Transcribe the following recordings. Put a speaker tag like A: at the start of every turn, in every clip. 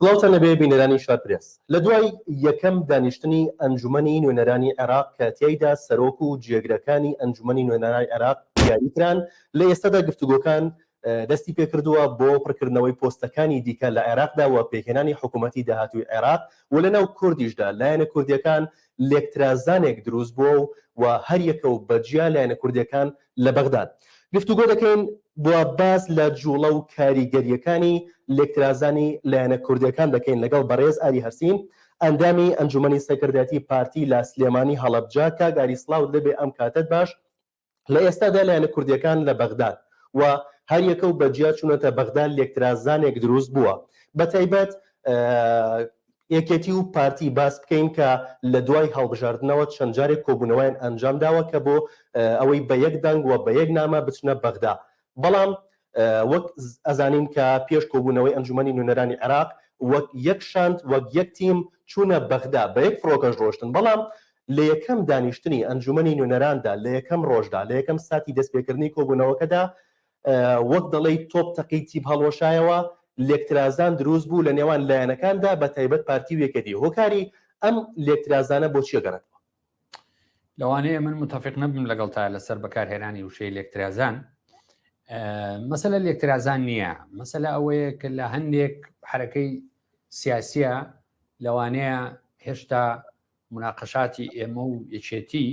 A: سڵاوتان لەبێ بینەرانی شارپرێس. لە دوای یەکەم دانیشتنی ئەنجومەنی نوێنەرانی عێراق کە تیایدا سەرۆک و جێگرەکانی ئەنجومەنی نوێنەرانی عێراق دیاری کران، لە ئێستادا گفتوگۆکان دەستی پێکردووە بۆ پڕکردنەوەی پۆستەکانی دیکە لە عێراقدا و پێکهێنانی حکوومەتی داهاتووی عێراق و لەناو کوردیشدا لایەنە کوردییەکان لێکترازانێک دروست بووە و هەریەکە و بە جیا لایەنە کوردییەکان لە بەغداد گفتوگۆ دەکەین بۆ باس لە جوڵە و کاریگەرییەکانی لێکترازانی لایەنە کوردییەکان دەکەین لەگەڵ بەڕێز ئاری هەرسین ئەندامی ئەنجومەنی سەرکردایەتی پارتی لە سلێمانی هەڵەبجە کاک ئاری سڵاوت لێبێ ئەم کاتەت باش لە ئێستادا لایەنە کوردییەکان لە بەغداد و هەریەکە و بە جیا چوونەتە بەغدا لێکترازانێک دروست بووە بە تایبەت یەکێتی و پارتی باس بکەین کە لە دوای هەڵبژاردنەوە چەند جارێک کۆبوونەوەیان ئەنجام داوە کە بۆ ئەوەی بە یەک دەنگ و بە یەک نامە بچنە بەغدا بەڵام وەک ئەزانین کە پێش کۆبوونەوەی ئەنجومەنی نوێنەرانی عێراق وەک یەک شاند وەک یەک تیم چوونە بەغدا بە یەک فڕۆکەش ڕۆشتن بەڵام لە یەکەم دانیشتنی ئەنجومەنی نوێنەراندا لە یەکەم ڕۆژدا لە یەکەم ساتی دەستپێکردنی کۆبوونەوەکەدا وەک دەڵێی تۆپ تەقی تیپ هەڵوەشایەوە، لێکترازان دروست بوو لە نێوان لایەنەکاندا بە تایبەت پارتی و یەکێتی، هۆکاری ئەم لێکترازانە بۆ چی ئەگەڕێتەوە؟
B: لەوانەیە من متفق نەبم لەگەڵ تا لەسەر بەکارهێنانی وشەی لێکترازان مەسەلە لێکترازان نییە مەسەلە ئەوەیە کە لە هەندێک حرەکەی سیاسیە لەوانەیە هێشتا مناقەشاتی ئێمە و یەکێتی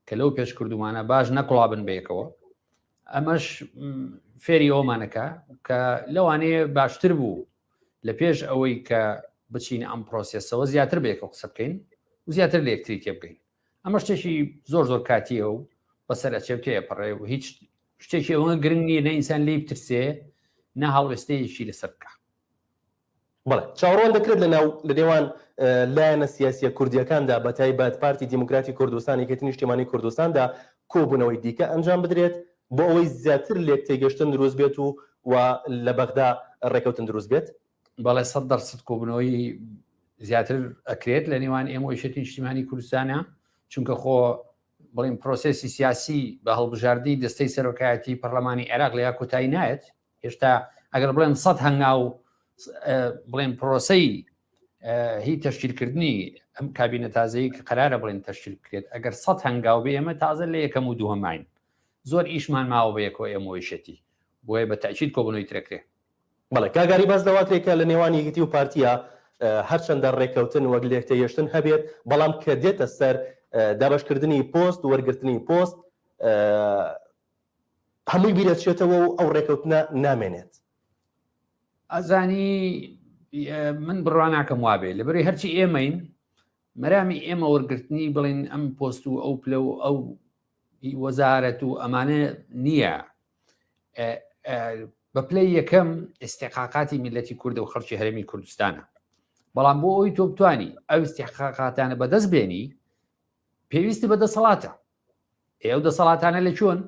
B: کە لەو پێش کردومانە باش نەکوڵابن بەیەکەوە ئەمەش فێری ئەومانەکە کە لەوانەیە باشتر بوو لە پێش ئەوەی کە بچین ئەم پرۆسێسەوە زیاتر بەیەکەوە قسە بکەین و زیاتر لە یەکتری تێبگەین ئەمە شتێکی زۆر زۆر کاتیە و بەسەر ئەچێ و تێپەڕێ و هیچ شتێکی ئەوە گرنگ نییە نە ئینسان لی بترسێ نە هەڵوێستەیەکی لەسەر بکە
A: بەڵێ چاوەڕوان دەکرێت لە ناو لە نێوان لایەنە سیاسیە کوردیەکاندا بە تایبەت پارتی دیموکراتی کوردستان یەکێتی نیشتیمانی کوردستاندا کۆبوونەوەی دیکە ئەنجام بدرێت بۆ ئەوەی زیاتر لێک تێگەشتن دروست بێت و و لە بەغدا ڕێکەوتن دروست بێت؟
B: بەڵێ 100% کۆبوونەوەی زیاتر ئەکرێت لە نێوان ئێمە و یەکێتی نیشتیمانی کوردستانە چونکە خۆ بڵین پرۆسێسی سیاسی بە هەڵبژاردنی دەستەی سەرۆکایەتی پەرلەمانی عێراق لە یا کۆتایی نایەت هێشتا ئەگەر بڵێن سەد هەنگاو بڵێن پرۆسەی هی تەشکیلکردنی ئەم کابینە تازەیە کە قەرارە بڵێن تەشکیل بکرێت ئەگەر سەد هەنگاو بێ ئێمە تازە لە یەکەم و دووهەماین زۆر ئیشمان ماوە بە یەکەوە ئێمە و یەکێتی بۆیە بە تەئکید کۆبوونەوەی ترەکرێ.
A: بەڵێ کاک ئاری باس لەوە کرێ کە لە نێوان یەکێتی و پارتیە هەرچەندە ڕێککەوتن وەک لێکتێگەشتن هەبێت بەڵام کە دێتە سەر دابەشکردنی پۆست وەرگرتنی پۆست هەمووی بیرەچێتەوە و ئەو ڕێکەوتنە نامێنێت.
B: ئەزانی من بڕوا ناکەم وابێ لەبەری هەرچی ئێمەین مەرامی ئێمە وەرگرتنی بڵین ئەم پۆست و ئەو پلە و ئەو وەزارەت و ئەمانە نییە بە پلەی یەکەم ئستحقاقاتی میلەتی کوردە و خەڵکی هەرێمی کوردستانە بەڵام بۆ ئەوی تۆ بتانی ئەو ئستحقاقاتانە بەدەست بێنی پێویستی بە دەسەڵاتە ئێ ئەو دەسەڵاتانە لە چۆن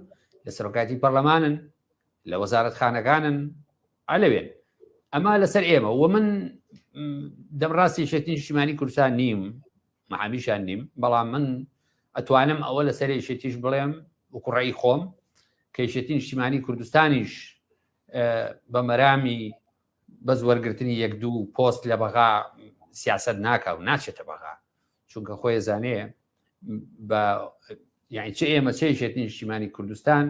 B: لە سەرۆکاتی پەرلەمانن لە وەزارەتخانەکانن ئەلەوێن ئەمە لەسەر ئێمە و من دەمڕاستی یەکێتی نیشتیمانی کوردستان نیم محامیشان نیم بەڵام من ئەتوانم ئەوە لەسەر یەکێتیش بڵێم وکوڕی خۆم کە یەکێتی نیشتیمانی کوردستانیش بە مەرامی بەس وەرگرتنی یەک دوو پۆست لە بەغا سیاست ناکا و ناچێتە بەغا چونکە خۆی زانێ بە یعنی چ ئێمە چ یەکێتی نیشتیمانی کوردستان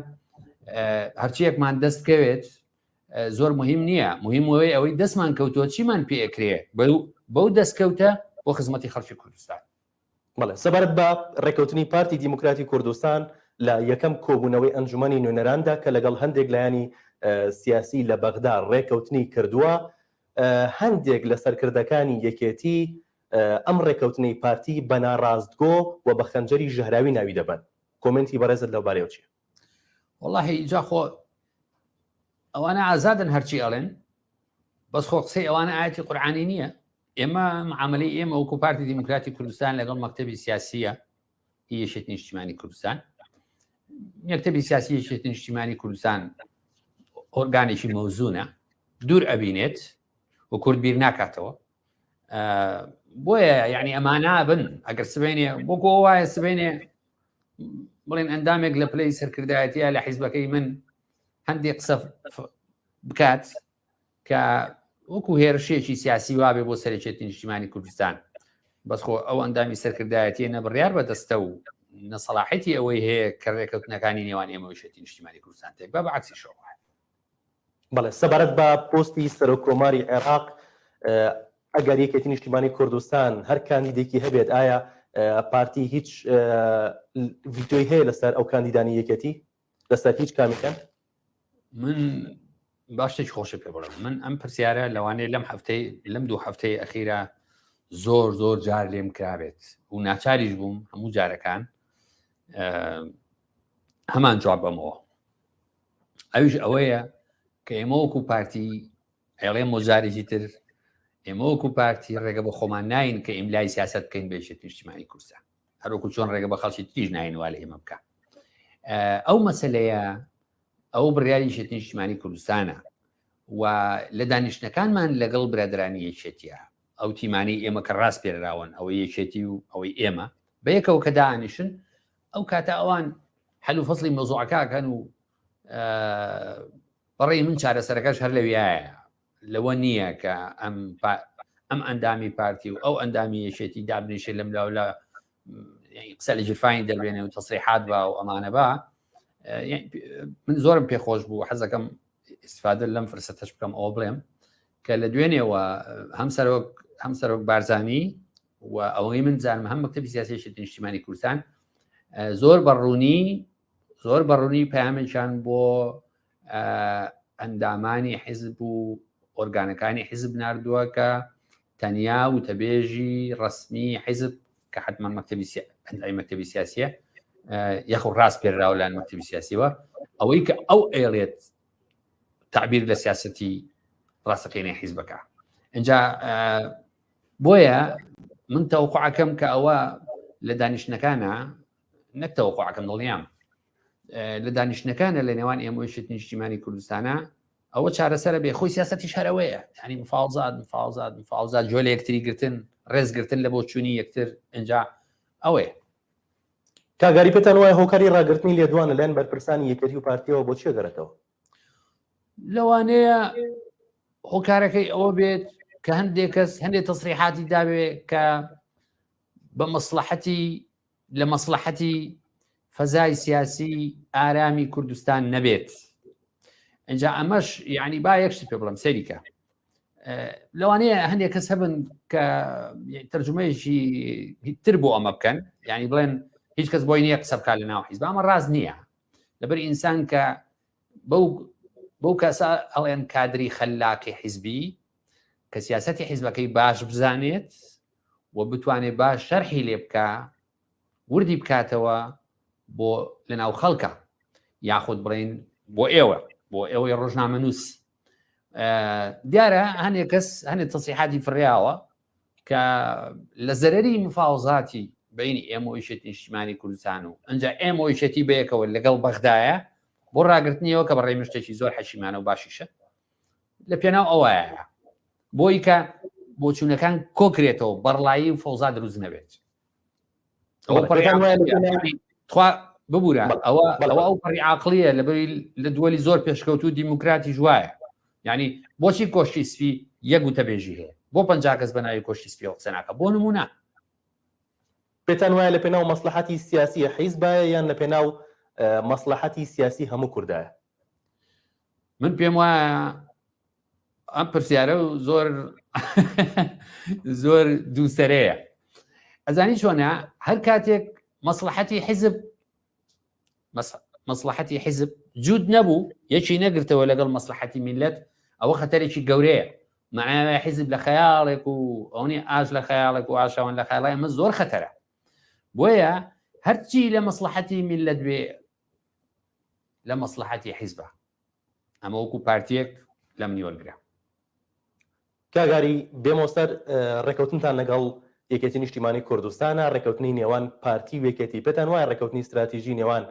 B: هەرچیەکمان دەست بکەوێت زۆر مهم نییە مهم ئەوەی ئەوەی دەستمان کەوتووە چیمان پێکرێ بەو دەستکەوتە بۆ خزمەتی خەڵکی کوردستان
A: بەڵێ سەبارەت بە ڕێکەوتنی پارتی دیموکراتی کوردستان لە یەکەم کۆبوونەوەی ئەنجومەنی نوێنەراندا کە لەگەڵ هەندێک لایەنی سیاسی لە بەغدا ڕێکەوتنی کردووە هەندێک لە سەرکردەکانی یەکێتی ئەم ڕێکەوتنەی پارتی بە ناڕاستگۆ و بە خەنجەری ژەهراوی ناوی دەبەن. کۆمێنتی بەڕێزت لەوبارەیەوە چییە؟
B: وەڵاهی جا خۆ ئەوانە ئازادن هەرچی ئەڵێن بەس خۆ قسەی ئەوانە ئاەتی قورعانی نییە ئێمە معاملەی ئێمە وەکو پارتی دیموکراتی کوردستان لەگەڵ مەکتەبی سیاسیە یەکێتی نیشتیمانی کوردستان مەکتەبی سیاسی یەکێتی نیشتیمانی کوردستان ئۆرگانێکی مەوزونە دوور ئەبینێت و کورد بیر ناکاتەوە بۆیە یعنی ئەمانە بن ئەگەر سبێنێ بۆ گۆ وایە سبێنێ بڵێن ئەندامێک لە پلەی سەرکردایەتە لە حیزبەکەی من هەندێک قسە بکات کە وەکو هێرشێکی سیاسی وابێ بۆ سەرێکێتی نیشتیمانی کوردستان بەس خۆ ئەو ئەندامی سەرکردایەتیە نە بڕیار بەدەستە و نە سەڵاحەتی ئەوەی هەیە کە ڕێکەوتنەکانی نێوان ئێمە و یەکێتی نیشتیمانی کوردستان تێک بە بەعکسیشەوە وایە.
A: بەڵێ سەبارەت بە پۆستی سەرۆک کۆماری عێراق ئەگەر یەکێتی نیشتیمانی کوردستان هەر کاندیدێکی هەبێت ئایا پارتی هیچ ڤیتۆی هەیە لەسەر ئەو کاندیدانی یەکێتی لەسەر هیچ کامیان؟
B: من با شتێکی خۆشە پێ بڵێم من ئەم پرسیارە لەوانەیە لەم هەفتەی لەم دوو هەفتەی ئەخیرا زۆر زۆر جار لێم کرابێت و ناچاریش بووم هەموو جارەکان هەمان جواب بەمەوە ئەویش ئەوەیە کە ئێمە وەکو پارتی ئەڵێ مۆجارێکی تر ئێمە وەکو پارتی ڕێگە بە خۆمان ناین کە ئیملای سیاست بکەین بێشێت نیشتیمانی کوردستان هەروەکو چۆن ڕێگە بە خەڵکی تریش ناین وا لە ئێمە بکە ئەو مەسلەیە ئەو بڕیاری یەکێتی نیشتیمانی کوردستانە و لە دانیشتنەکانمان لەگەڵ برادرانی یەکێتیە ئەو تیمانەی ئێمە کە ڕاست پێراون ئەوەی یەکێتی و ئەوەی ئێمە بەیەکەوە کە دانیشن ئەو کاتە ئەوان حل و فەصلی مەوزوعەکەکەن و بەڕێی من چارەسەرەکەش هەر لەویایە لەوە نییە کە ئەم ئەم ئەندامی پارتی و ئەو ئەندامی یەکێتی دابنیشێ لەم لاولا قسە لە ژیرفانی دەربێنێ و تەسریحات با و ئەمانە با من زۆرم پێخۆش بوو حەزەکەم استفادە لەم فرسەتەش بکەم ئەوە بڵێم کە لە دوێنێوە هەم سەرۆک هەم سەرۆک بارزانی و ئەوەی من زانم هەم مەکتەبی سیاسی نیشتیمانی کوردستان زۆر بەڕوونی زۆر بەڕوونی پەیامێکیان بۆ ئەندامانی حیزب و ئۆرگانەکانی حیزب ناردووە کە تەنیا وتەبێژی ڕسمی حیزب کە حتمما مەکتەبی ئەندامی مەکتەبی سیاسیە یاخو ڕاست پێراوە لایەن مەکتەبی سیاسیوە ئەوەی کە ئەو ئێڵێت تعبیر لە سیاستی ڕاستەقینەی حیزبەکە اینجا بۆیە من تەوقعەکەم کە ئەوە لە دانیشتنەکانە نەک تەوەقعەکەم دڵنیام لە دانیشتنەکانە لە نێوان ئێمەشت نیشتیمانی کوردستانە ئەوە چارەسەرە بێ خۆی سیاستی شەرەوەیە ینی مفاوزات مفاوزات مفاوزات جۆ لە یەکتری گرتن ڕێزگرتن لە بۆچوونی یەکتر اینجا ئەوەیە
A: کاگاری پێتان وایە هۆکاری ڕاگرتنی لێدوان لەلایەن بەرپرسانی یەکێتی و پارتیەوە بۆ چیە گەڕێتەوە؟
B: لەوانەیە هۆکارەکەی ئەوە بێت کە هەندێک کەس هەندێک تەسریحاتی داوێ کە بە مەسلحەتی لە مەسلحەتی فەزای سیاسی ئارامی کوردستان نەبێت اینجا ئەمەش یعنی با یەک شت پێ بڵم سەریکە لەوانەیە هەندێک کەس هەبن کە تەرجمەیەکی تر بۆ ئەمە بکەن یعنی بڵێن هیچ کەس بۆی نییە قسە بکات لە ناو حیزب ئەمە ڕاست نییە لەبەر ئینسان کە بەو بەو کەسە ئەڵێن کادری خەلاقی حیزبی کە سیاستی حیزبەکەی باش بزانێت و بتوانێت باش شەرحی لێ بکە وردی بکاتەوە بۆ لەناو خەڵکە یاخود بڵین بۆ ئێوە بۆ ئێوەی ڕۆژنامە نووس دیارە هەنێک کەس هەنێک تەسیحاتی فڕیاوە کە لە زەرری مفاوزاتی بینی ئێمە و یەکێتی نیشتیمانی کوردستان و ئەجا ئێمە و یەکێتی بەیەکەوە لەگەڵ بەغدایە بۆ ڕاگرتنیەوە کە بەڕێ مشتێکی زۆر حەشیمانە و باشیشە لە پێناو ئەوەیە بۆی کە بۆچوونەکان کۆکرێتەوە بەڕڵایی و فەوزا دروست نەبێت تخوا ببوورە ئەوە ئەوە ئەو پەڕی عقلیە لەبەری لە دووەلی زۆر پێشکەوت و دیموکراتی ژوایە یعنی بۆچی کۆشتی سپی یەک وتەبێژی هەیە بۆ پ کەس بە ناوی کۆشتی سپی قسە ناکە بۆ نمونە
A: پێتان وایە لە پێناو مەسلحەتی سیاسی حیزبایە یان لە پێناو مەسلحەتی سیاسی هەموو کوردایە
B: من پێم وایە ئەم پرسیارە و زۆر زۆر دووسەرەیە ئەزانی چۆنە هەر کاتێک مەسلحەتی حیزب مەسلحەتی حیزب جوود نەبوو یەکی نەگرتەوە لەگەڵ مەسلحەتی میلەت ئەوە خەتەرێکی گەورەیە معناوە حیزب لە خەیاڵێک و ئەونی ئاش لە خەیاڵێک و ئاشاوان لە خەیاڵای ئەمە زۆر خەتەرە بۆیە هەرچی لە مەسلحەتی میلەت بێ لە مەسلحەتی حیزبە ئەمە وەکو پارتیەک لە منی وەرگرە.
A: کاک ئاری بێمەوە سەر ڕێکەوتنتان لەگەڵ یەکێتی نیشتیمانی کوردستانە، ڕێکەوتنی نێوان پارتی و یەکێتی، پێتان وایە ڕێکەوتنی ستراتیژی نێوان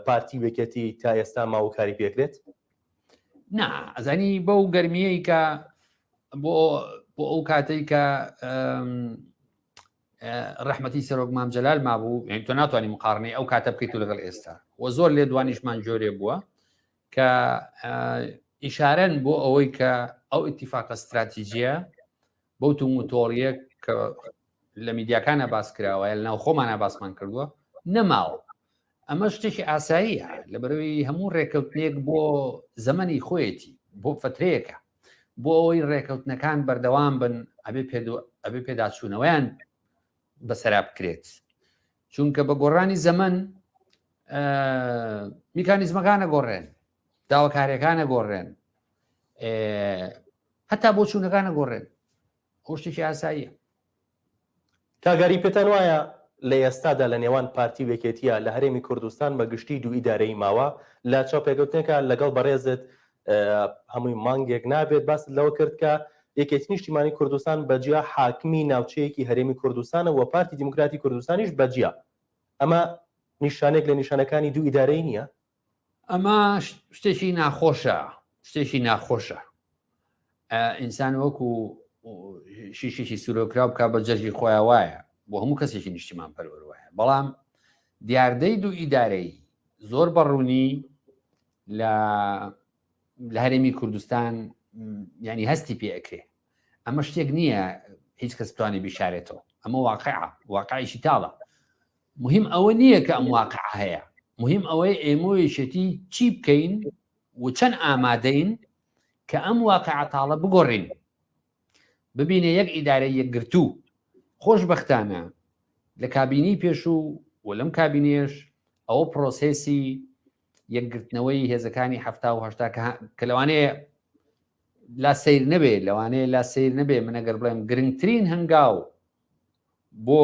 A: پارتی و یەکێتی تا ئێستا ماوە و کاری پێکرێت؟
B: نا ئەزانی بەو گەرمیەی کە بۆ بۆ ئەو کاتەی کە ڕەحمەتی سەرۆک مام جەلال مابوو یعنی تۆ ناتوانانی مقارنەی ئەو کاتە بکەیت و لەگەڵ ئێستا و زۆر لێدوانیشمان جۆرێ بووە کە ئیشارەن بۆ ئەوەی کە ئەو ئیتیفاقە ستراتیجیە بەو توم و تۆڵیە کە لە میدیاکانە باس کراوە لە ناو خۆمانە باسمان کردووە نەماوە ئەمە شتێکی ئاساییە لەبەرەوەی هەموو ڕێکەوتنێک بۆ زەمەنی خۆیەتی بۆ فترەیەکە بۆ ئەوەی ڕێکەوتنەکان بەردەوام بن ئەبێ ئەبێ پێداچوونەوەیان بەسەرا بکرێت چونکە بە گۆڕانی زەمەن میکانیزمەکانە گۆڕێن داواکاریەکانە گۆڕێن هەتا بۆچوونەکانە گۆڕێن ئەو شتێکی ئاساییە.
A: کاک ئاری پێتان وایە لە ئێستادا لە نێوان پارتی و یەکێتیە لە هەرێمی کوردستان بە گشتی دوو ئیدارەیی ماوە؟ لە چاوپێکەوتنێکا لەگەڵ بەڕێزت هەمووی مانگێک نابێت باست لەوە کرد کە یەکێتی نیشتیمانی کوردستان بە جیا حاکمی ناوچەیەکی هەرێمی کوردستانە و پارتی دیموکراتی کوردستانیش بە جیا ئەمە نیشانێک لە نیشانەکانی دوو ئیدارەیی نییە؟
B: ئەمە شتێکی ناخۆشە شتێکی ناخۆشە ئینسان وەکو شیشێکی سوورۆکراو بک بە جەژی خۆیان وایە بۆ هەموو کەسێکی نیشتیمان پەروەر وایە بەڵام دیاردەی دوو ئیدارەی زۆر بەڕوونی لە لە هەرێمی کوردستان ینی هەستی پێ ئەکرێ ئەمە شتێک نییە هیچ کەس بتوانێت بیشارێتەوە ئەمە واقعە واقعیشی تاڵە مهم ئەوە نییە کە ئەم واقع هەیە مهم ئەوەی ئێمە و یەکێتی چی بکەین و چەند ئامادەین کە ئەم واقع تاڵە بگۆڕین ببینە یەک ئیدارە یەکگرتوو خۆشببختانە لە کابینی پێشوو و لەم کابینێش ئەوە پرۆسێسی یەکگرتنەوەی هێزەکانی 1970 کە لەوانەیە لا سیر نەبێ لەوانەیە لا سیر نەبێ من ئەگەر بڵێم گرنگترین هەنگاو بۆ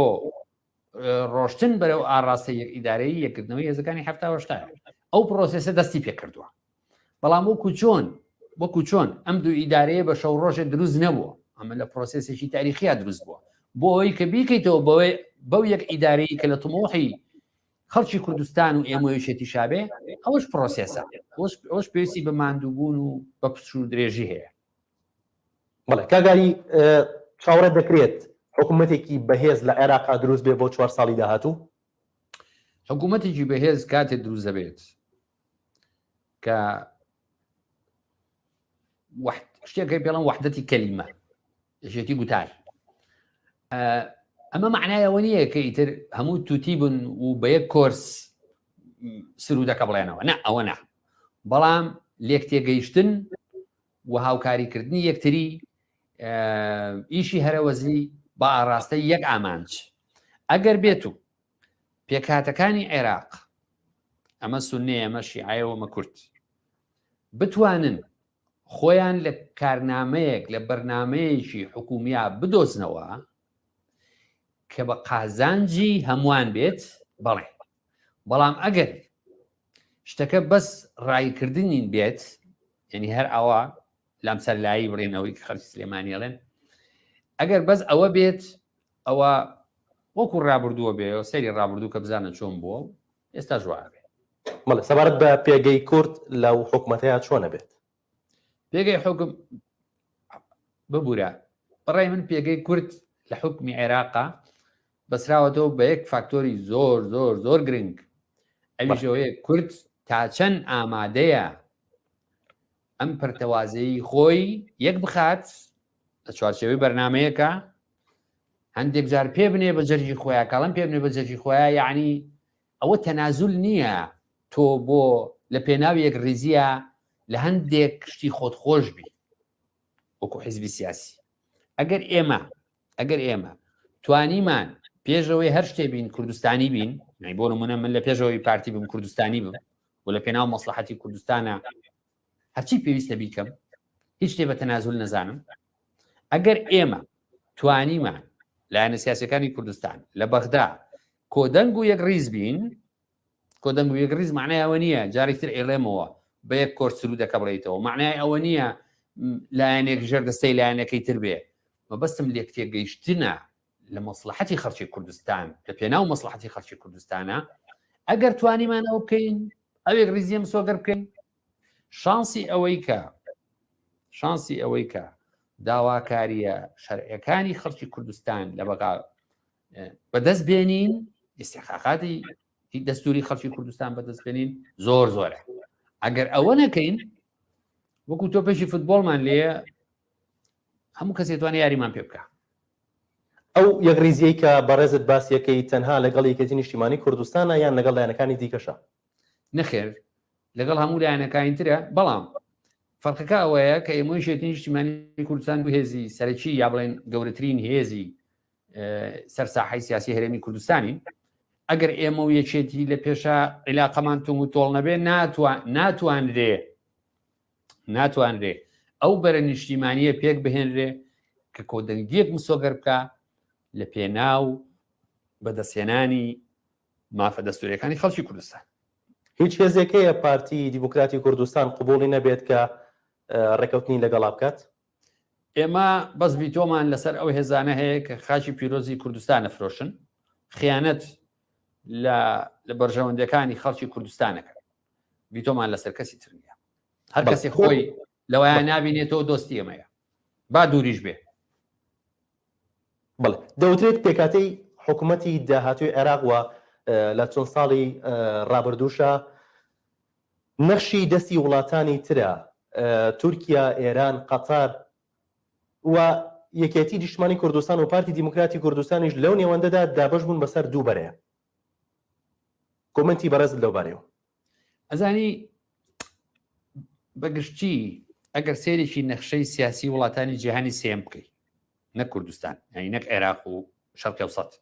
B: ڕۆشتن بەرەو ئاڕاستە یەک ئیدارەی یەکردنەوەی هێزەکانی 1970 ئەو پرۆسێسە دەستی پێکردووە بەڵام وەکو چۆن وەکو چۆن ئەم دوو ئیدارەیە بە شەو ڕۆژێ دروست نەبووە ئەمە لە پرۆسێسێکی تاریخیا دروست بووە بۆ ئەوەی کە بیکەیتەوە بەوەی بەو یەک ئیدارەی کە لە تمۆحی خەڵکی کوردستان و ئێمە یەکێتی شابێ ئەوەش پرۆسێسە ئەوش پێویستی بە ماندووبوون و بە پچوو درێژی هەیە
A: بەڵێ کاک ئاری چاوەڕێ دەکرێت حکوومەتێکی بەهێز لە عێراقا دروست بێ بۆ چوار ساڵی داهاتوو؟
B: حکوومەتێکی بەهێز کاتێ دروست دەبێت کە شتێکەکەی پێڵم وحدەتی کەلیمە یەکێتی گوتار ئەمە معنای ئەوە نییە کە ئیتر هەموو توتی بن و بە یەک کۆرس سرودەکە بڵێنەوە نە ئەوە نا بەڵام لێک تێگەیشتن و هاوکاریکردنی یەکتری ئیشی هەرەوەزی بە ئاراستەی یەک ئامانج ئەگەر بێت و پێکهاتەکانی عێراق ئەمە سوننەیە ئەمە شیعەیە و ئەمە کورد بتوانن خۆیان لە کارنامەیەک لە بەرنمەیەکی حکومیا بدۆزنەوە کە بە قازانجی هەمووان بێت بەڵێ بەڵام ئەگەر شتەکە بەس ڕایکردنین بێت یعنی هەر ئەوە لام سەرلایی بڵێنەوەی کە خەڵکی سلێمانیڵێن ئەگەر بەس ئەوە بێت ئەوە وەکو ڕابردووە بێ سەیری ڕابردوو کە بزانە چۆن بووە و ئێستا ژوابێ
A: بەڵێ سەبارەت بە پێگەی کورد لەو حکومەتەیە چۆنە بێت؟
B: پێگەی حکم ببورە بەڕای من پێگەی کورد لە حکمی عێراقا بەسراوەتەوە بە یەک فاکتۆری زۆر زۆر زۆر گرنگ ئەویشەوەیە کورد تا چەند ئامادەیە ئەم پرتەوازەی خۆی یەک بخات لە چوارچێوەی بەرنمەیەکە هەندێک جار پێ بنێ بە جەرگی خۆیان کاڵم پێ بنێ بە جەرگی خۆیان یعنی ئەوە تەنازول نییە تۆ بۆ لە پێناو یەک ریزیە لە هەندێک شتی خۆت خۆش بی وەکو حیزبی سیاسی ئەگەر ئێمە ئەگەر ئێمە توانیمان پێشەوەی هەر شتێ بین کوردستانی بین بۆ نمونە من لە پێشەوەی پارتی بم کوردستانی بم و لە پێناو مەسلحەتی کوردستانە هەرچی پێویستە بیکەم هیچ شتێ بە تەنازول نەزانم ئەگەر ئێمە توانیمان لایەنە سیاسەکانی کوردستان لە بەغدا کۆدەنگ و یەک ڕیز بین کۆدەنگ و یەک ڕیز معنای ئەوە نییە جارێکتر ئێڵێمەوە بە یەک کۆرس سرودەکە بڵیتەوە معنای ئەوە نییە لایەنێک ژێر دەستەی لایەنەکەی تر بێ مەبەستم لێک تێگەیشتنە لە مەسلحەتی خەڵکی کوردستان لە پێناو مەسلحەتی خەڵکی کوردستانە ئەگەر توانیمان ئەو بکەین ئەوێک ڕیزیە مسۆگەر بکەین شانسی ئەوەی کە شانسی ئەوەی کە داواکاریە شەرعەکانی خەڵکی کوردستان لە بەغا بەدەست بێنین ئیسیخاقاتی دەستوری خەڵکی کوردستان بەدەست بێنین زۆر زۆرە ئەگەر ئەوە نەکەین وەکو تۆپێکی فوتبۆڵمان لێ. هەموو کەسێ توانێ یاریمان پێ بکە.
A: ئەو یەکڕیزیەی کە بەڕێزت باسیەکەی تەنها لەگەڵ یەکێتی نیشتیمانی کوردستانە یان لەگەڵ لایەنەکانی دیکەشە؟
B: نەخێر لەگەڵ هەموو لایەنەکانی ترە، بەڵام فەرقەکە ئەوەیە کە ئێمە یەکێتی نیشتیمانی کوردستان دوو هێزی سەرەکی یا بڵێن گەورەترین هێزی سەر ساحەی سیاسی هەرێمی کوردستانین. ئەگەر ئێمە و یەکێتی لە پێشا عیلاقەمان تونگ و تۆڵ نەبێ ناتوانرێ ناتوانرێ ئەو بەرە نیشتیمانیە پێک بهێنرێ کە کۆدەنگیەک مسۆگەر بکە لە پێناو بەدەستهێنانی مافە دەستوریەکانی خەڵکی کوردستان.
A: هیچ هێزێک هەیە پارتی دیموکراتی کوردستان قبوڵی نەبێت کە ڕێکەوتنی لەگەڵا بکات؟
B: ئێمە بەس ڤیتۆمان لەسەر ئەو هێزانە هەیە کە خاکی پیرۆزی کوردستان ئەفرۆشن، خیانەت لە لە بەرژەوەندیەکانی خەڵکی کوردستانەکەن. ڤیتۆمان لەسەر کەسی تر نییە. هەر کەسێک خۆی لەوەیان نابینێتەوە دۆستی ئێمەیە، با دووریش بێ.
A: بەڵێ دەوترێت پێکهاتەی حکوومەتی داهاتووی عێراق و لە چەند ساڵی ڕابردووشا نەخشی دەستی وڵاتانی ترە، تورکیا، ئێران، قەتەر و یەکێتی نیشتمانی کوردستان و پارتی دیموکراتی کوردستانیش لەو نێوەندەدا دابەش بوون بەسەر دوو بەرەیە. کۆمێنتی بەڕێزت لەو بارەیەوە.
B: ئەزانی بەگشتی ئەگەر سێرێکی نەخشەی سیاسی وڵاتانی جیهانی سێم بکەی نەک کوردستان یعنی نەک عێراق و شەرقی ئەوسەت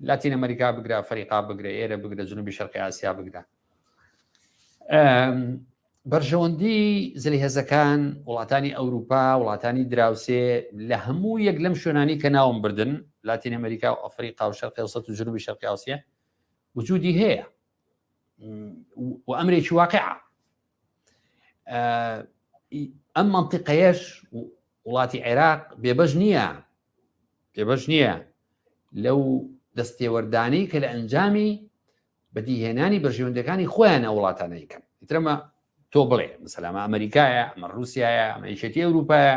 B: لاتین ئەمریکا بگرە ئەفریقا بگرە ئێرە بگرە جنوبی شەرقی ئاسیا بگرە بەرژەوەندی زلهێزەکان وڵاتانی ئەوروپا وڵاتانی دراوسێ لە هەموو یەک لەم شوێنانی کە ناوم بردن لاتین ئەمریکا و ئەفریقا و شەرقی ئەوسەت و جنوبی شەرقی ئاسیا وجودی هەیە و ئەمرێکی واقعە ئەم منطقەیەش وڵاتی عێراق بێبەش نییە بێبەش نییە لەو دەستێوەردانی کە لە ئەنجامی بەدیهێنانی بەرژەوەندەکانی خۆیان ئەو وڵاتانە یکەن ئیترەمە تۆ بڵێ مسەلامە ئەمریکایە ئەمە رووسایە ئەمە یەکێتی ئەوروپایە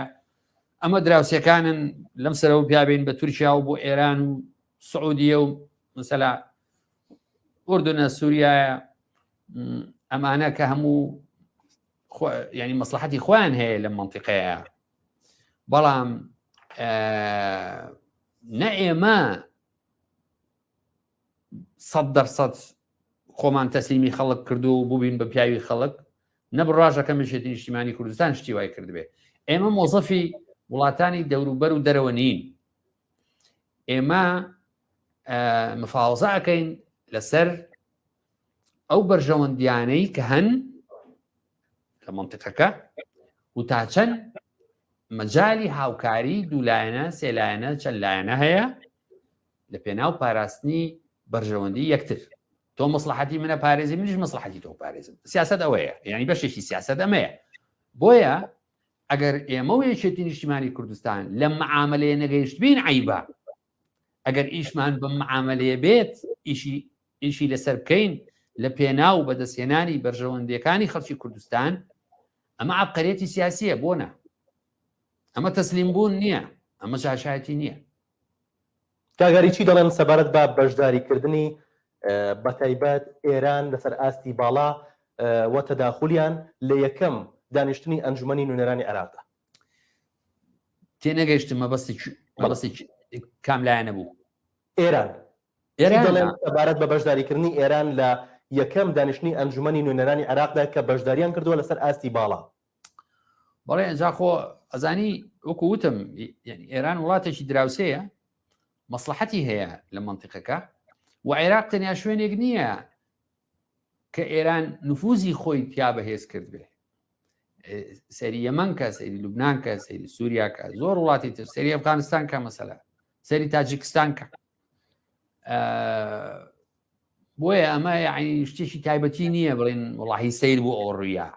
B: ئەمە دراوسەکانن لەم سەرەوە پیابین بە تورکیا و بۆ ئێران و سعودیە و مثلا ئوردنە سووریایە ئەمانە کە هەموو ینی مەسلحەتی خۆیان هەیە لە منطقەیە بەڵام نە ئێمە سەد دەرسەد خۆمان تەسلیمی خەڵک کردو و بووین بە پیاوی خەڵک نە بڕاژەکە مشێتی نیشتیمانی کوردستان شتی وای کردبێ ئێمە مۆزەفی وڵاتانی دەوروبەر و دەرەوە نین ئێمە مفاوەزە ئەەکەین لەسەر ئەو بەرژەوەندیانەی کە هەن لە منطقەکە و تا چەند مەجای هاوکاری دوولایەنە سێلایەنە چەند لایەنە هەیە لە پێناو پاراستنی بەرژەوەندی یەکتر تۆ مەسلحەتی منە پارێزی منیش مەسلحەتی تۆ پارێزم سیاست ئەوەیە یعنی بەشێکی سیاست ئەمەیە بۆیە ئەگەر ئێمە و یەکێتی نیشتیمانی کوردستان لەم معاملەیە نەگەیشتبین عیبە ئەگەر ئیشمان بەم معاملەیە بێت ئیشی ئیشی لەسەر بکەین لە پێناو بەدەستهێنانی بەرژەوەندیەکانی خەڵکی کوردستان ئەمە عبقەرێتی سیاسیە بۆ نا ئەمە تەسلیم بوون نییە ئەمە جاشایەتی نییە
A: کاگاری چی دەڵێن سەبارەت بە بەشداریکردنی بەتایبەت ئێران لەسەر ئاستی باڵا و تەداخولیان لە یەکەم دانیشتنی ئەنجومەنی نوێنەرانی عێراقدا؟
B: تێنەگەیشتم مەبەستی مەبەستی کام لایەنە بوو؟
A: ئێران. ئێران دەڵێن سەبارەت بە بەشداریکردنی ئێران لە یەکەم دانیشتنی ئەنجومەنی نوێنەرانی عێراقدا کە بەشداریان کردووە لەسەر ئاستی باڵا.
B: بەڵێ ئەجا خۆ ئەزانی وەکو وتم ئێران وڵاتێکی دراوسەیە مەسلحەتی هەیە لە منطقەکە و عێراق تەنیا شوێنێک نییە کە ئێران نفوزی خۆی تیا بەهێز کرد بێ سەری یەمەن کە سەری لوبناان کە سەری سووریا کە زۆر وڵاتی تر سەری ئەفغانستان کە مەسەلا سەری تاجیکستان کە بۆیە ئەمە یعنی شتێکی تایبەتی نییە بڵێن وڵی سیر بۆ ئەو ڕوویە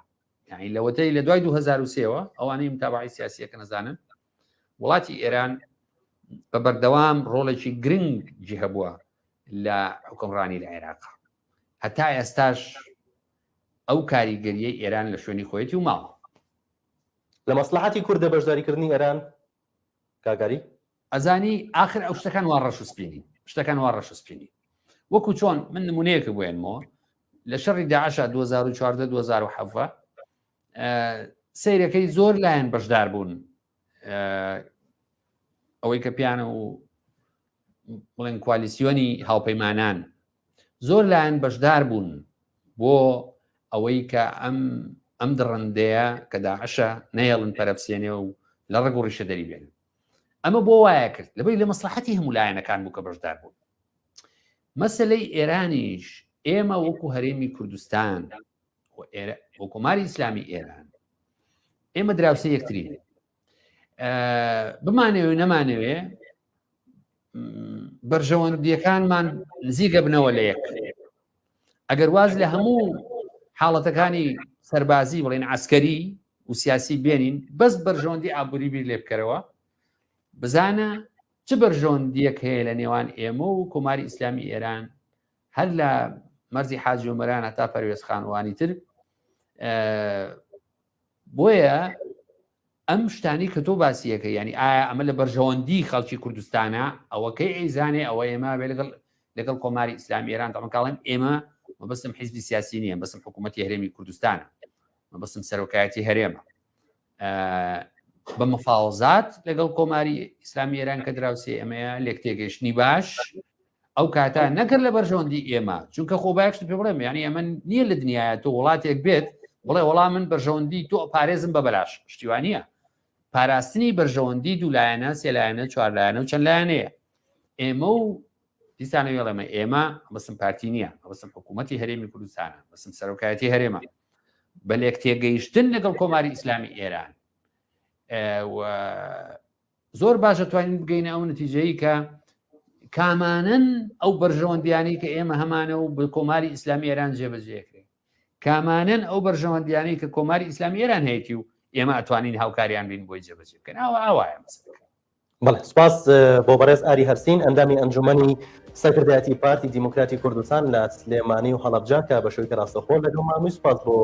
B: یعنی لەوەتەی لە دوای 2023ەوە ئەوانەی متابعی سیاسیەکە نەزانن وڵاتی ئێران بە بەردەوام ڕۆڵێکی گرنگ جی هەبووە لە حکومڕانی لە عێراق هەتا ئێستاش ئەو کاریگەریەی ئێران لە شوێنی خۆیەتی و ماوە.
A: لە مەسڵەحەتی کوردە بەشداریکردنی ئێران کاک ئاری؟
B: ئەزانی ئاخر ئەو شتەکان وا ڕەش و سپی نین شتەکان وا ڕەش و سپی نین وەکو چۆن من نمونەیەکە بۆێنمەوە لە شەڕی داعشا 2014 2017 سەیرەکەی زۆر لایەن بەشدار بوون. ئەوەی کە پیانە و بڵێن کوالیسیۆنی هاوپەیمانان زۆر لایەن بەشدار بوون بۆ ئەوەی کە ئەم ئەم دڕندەیە کە داعشە نەیەڵن پەرەپسێنێ و لە ڕەگ و ڕیشە دەری بێنن ئەمە بۆ وایە کرد لەبەری لە مەسلحەتی هەموو لایەنەکان بوو کە بەشدار بوون مەسلەی ئێرانیش ئێمە وەکو هەرێمی کوردستان و کۆماری ئیسلامی ئێران ئێمە دراوسێ یەکترین بمانەوێ نەمانەوێ بەرژەوەندیەکانمان نزیکە بنەوە لە یەک ئەگەر واز لە هەموو حاڵەتەکانی سەربازی بڵێن عسکەری و سیاسی بێنین بەس بەرژەوەندی ئابووری بیر لێ بکەرەوە بزانە چ بەرژەوەندیەک هەیە لە نێوان ئێمە و کۆماری ئیسلامی ئێران هەر لە مەرزی حاجی عومەران هەتا پەروێزخانوانی تر بۆیە ئەم شتانی کە تۆ باسیەکە ینی ئایا ئەمە لە بەرژەوەندی خەڵکی کوردستانە ئەوەکەی ئەیزانێ ئەوە ئێمە بێ لەگەڵ لەگەڵ کۆماری ئیسلامی ئێران دەمەکاڵێن ئێمە مەبەستم حیزبی سیاسی نییە بەسم حکوومەتتی هەرێمی کوردستانە مەبەستم سەرۆکایەتی هەرێمە بە مفاوەزات لەگەڵ کۆماری ئیسلامی ئێران کە دراوسێ ئەمەیە لێک تێگەیشتنی باش ئەو کاتە نەکرد لە بەرژەوەندی ئێمە چونکە خۆ باکشت پێ بڵێم یعنی ئەمە نییە لە دنیاە تۆ وڵاتێک بێت بڵێ وەڵام من بەرژەوەندی تۆ پارێزم بە بەلاش شتیوانە پاراستنی بەرژەوەندی دوو لایەنە سێ لایەنە چوار لایەنە و چەند لایەنەیە ئێمە و دیسانە وێڵێمە ئێمە بەسم پارتی نییە بەسم حکوومەتتی هەرێمی کوردستانە بەسم سەرۆکایەتی هەرێمە بە لێک تێگەیشتن لەگەڵ کۆماری ئیسلامی ئێران زۆر باشە توانین بگەینە ئەو نتیجەیە کە کامانن ئەو بەرژەوەندیانی کە ئێمە هەمانە و بە کۆماری ئیسلامی ئێران جێبەجێکرێت کامانن ئەو بەرژەوەندیانی کە کۆماری ئیسلامی ئێران هەیەی و ئێمە ئەتوانین هاوکاریان بین بۆی جێبەجێ بکەن ئاوا ئاوایە مەسەلەکە.
A: بەڵێ سپاس بۆ بەڕێز ئاری هەرسین ئەندامی ئەنجومەنی سەرکردایەتی پارتی دیموکراتی کوردستان لە سلێمانی و هەڵەبجە کە بە شێوەیەکی ڕاستەوخۆ لەگەڵمان و سپاس بۆ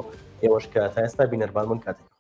A: ئێوەش کە تا ئێستا بینەربان بوون کاتێک.